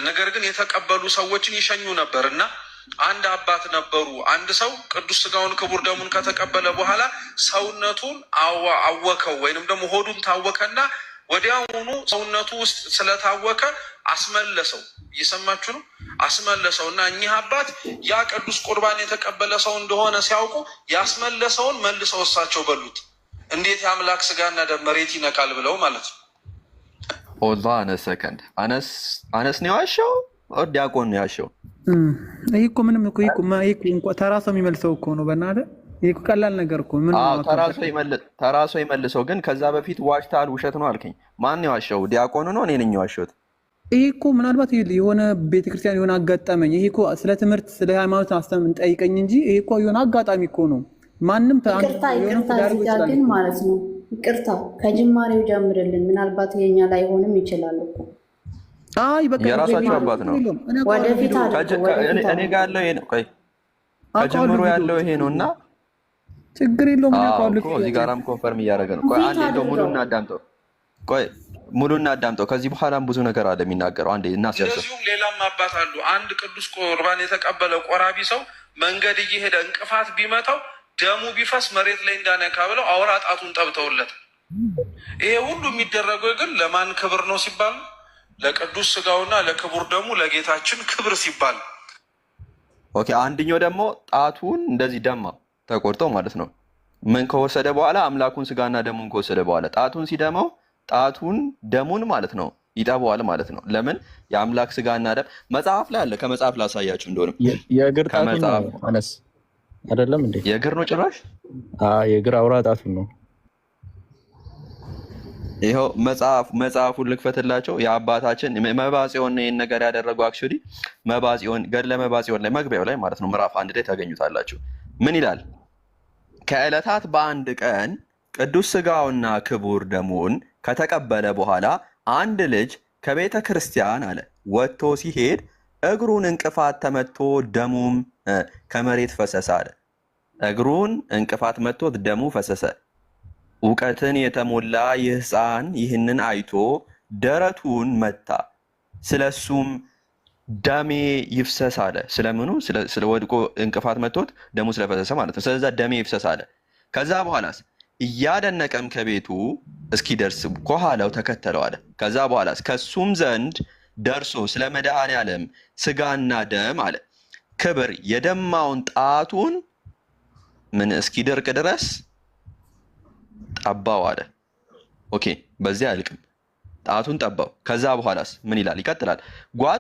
ነገር ግን የተቀበሉ ሰዎችን ይሸኙ ነበር እና አንድ አባት ነበሩ። አንድ ሰው ቅዱስ ስጋውን ክቡር ደሙን ከተቀበለ በኋላ ሰውነቱን አወከው ወይንም ደግሞ ሆዱን ታወከና ወዲያውኑ ሰውነቱ ውስጥ ስለታወከ አስመለሰው። እየሰማችሁ ነው? አስመለሰው እና እኚህ አባት ያ ቅዱስ ቁርባን የተቀበለ ሰው እንደሆነ ሲያውቁ ያስመለሰውን መልሰው እሳቸው በሉት። እንዴት የአምላክ ስጋና ደም መሬት ይነካል ብለው ማለት ነው። Hold on a second። አነስ አነስ ነው የዋሸው or ዲያቆን ነው የዋሸው? ይህ እኮ ምንም እኮ ይህ እኮ ይህ እኮ እንኳ ተራ ሰው የሚመልሰው እኮ ነው። በእናትህ ይህ እኮ ቀላል ነገር እኮ ምን አዎ፣ ተራ አካበድከው? ሰው ተራ ሰው ይመልሰው። ግን ከዛ በፊት ዋሽተሃል፣ ውሸት ነው አልከኝ። ማን ነው የዋሸው? ዲያቆኑ ነው እኔ ነኝ የዋሸሁት? ይህ እኮ ምናልባት የሆነ ቤተክርስቲያን የሆነ አጋጠመኝ። ይሄ እኮ ስለ ትምህርት ስለ ሃይማኖት አስተም ጠይቀኝ እንጂ ይሄ እኮ የሆነ አጋጣሚ እኮ ነው። ማንም ይቅርታ የሆነ ይቅርታ፣ ሊያደርገው እዚህ ጋር ይችላል ግን እኮ። ማለት ነው፣ ይቅርታ፣ ከጅማሬው ጀምርልን። ምናልባት የኛ ላይሆንም ይችላል እኮ። አይ በቃ የራሳቸው አባት ነው። ችግር የለውም። እኔ አውቀዋለሁ ወደፊት ቪዲዮ አድርገው እኔ ወደፊት እኔ ጋር አድርገው። ያለው ይሄ ነው። ቆይ አውቀዋለሁ ከጅምሩ ቪዲዮ ያለው ይሄ ነው እና ችግር የለውም። እኔ አዎ አውቀዋለሁ እኮ እዚህ ቪዲዮ ጋራም confirm እያደረገ ነው። ቆይ ፊት አንዴ እንደው አድርገው። ሙሉና አዳምጠው። ቆይ ሙሉና አዳምጠው። ከዚህ በኋላም ብዙ ነገር አለ የሚናገረው። አንዴ እናስጨርሰው። እንደዚሁም ሌላም አባት አሉ። አንድ ቅዱስ ቁርባን የተቀበለ ቆራቢ ሰው መንገድ እየሄደ እንቅፋት ቢመታው ደሙ ቢፈስ መሬት ላይ እንዳነካ ብለው አውራ ጣቱን ጠብተውለት። ይሄ ሁሉ የሚደረገው ግን ለማን ክብር ነው ሲባል ለቅዱስ ስጋውና ለክቡር ደሙ ለጌታችን ክብር ሲባል። Okay፣ አንድኛው ደግሞ ጣቱን እንደዚህ ደማ ተቆርጦ ማለት ነው። ምን ከወሰደ በኋላ? አምላኩን ስጋና ደሙን ከወሰደ በኋላ ጣቱን ሲደማው ጣቱን ደሙን ማለት ነው ይጠበዋል ማለት ነው። ለምን? የአምላክ ስጋና ደም መጽሐፍ ላይ አለ። ከመጽሐፍ ላሳያችሁ እንደሆነ የእግር ጣቱን ነው። ከመጽሐፍ አነስ አይደለም እንዴ? የእግር ነው ጭራሽ። አዎ፣ የእግር አውራ ጣቱን ነው። ይኸው መጽሐፉን ልክፈትላቸው። የአባታችን መባጽዮን ነው ይህን ነገር ያደረገው። Actually መባጽዮን፣ ገድለ መባጽዮን ላይ መግቢያው ላይ ማለት ነው ምዕራፍ 1 ላይ ታገኙታላችሁ። ምን ይላል? ከዕለታት በአንድ ቀን ቅዱስ ስጋውና ክቡር ደሙን ከተቀበለ በኋላ አንድ ልጅ ከቤተ ክርስቲያን አለ ወጥቶ ሲሄድ እግሩን እንቅፋት ተመትቶ ደሙም ከመሬት ፈሰሰ አለ። እግሩን እንቅፋት መትቶት ደሙ ፈሰሰ። እውቀትን የተሞላ ይህ ሕፃን ይህንን አይቶ ደረቱን መታ፣ ስለሱም ደሜ ይፍሰስ አለ። ስለምኑ? ስለ ወድቆ እንቅፋት መቶት ደሙ ስለፈሰሰ ማለት ነው። ስለዛ ደሜ ይፍሰስ አለ። ከዛ በኋላስ እያደነቀም ከቤቱ እስኪደርስ ከኋላው ተከተለው አለ። ከዛ በኋላስ ከሱም ዘንድ ደርሶ ስለ መድኃኔ ዓለም ስጋና ደም አለ ክብር የደማውን ጣቱን ምን እስኪደርቅ ድረስ ጠባው አለ። Okay፣ በዚህ አያልቅም። ጣቱን ጠባው። ከዛ በኋላስ ምን ይላል? ይቀጥላል።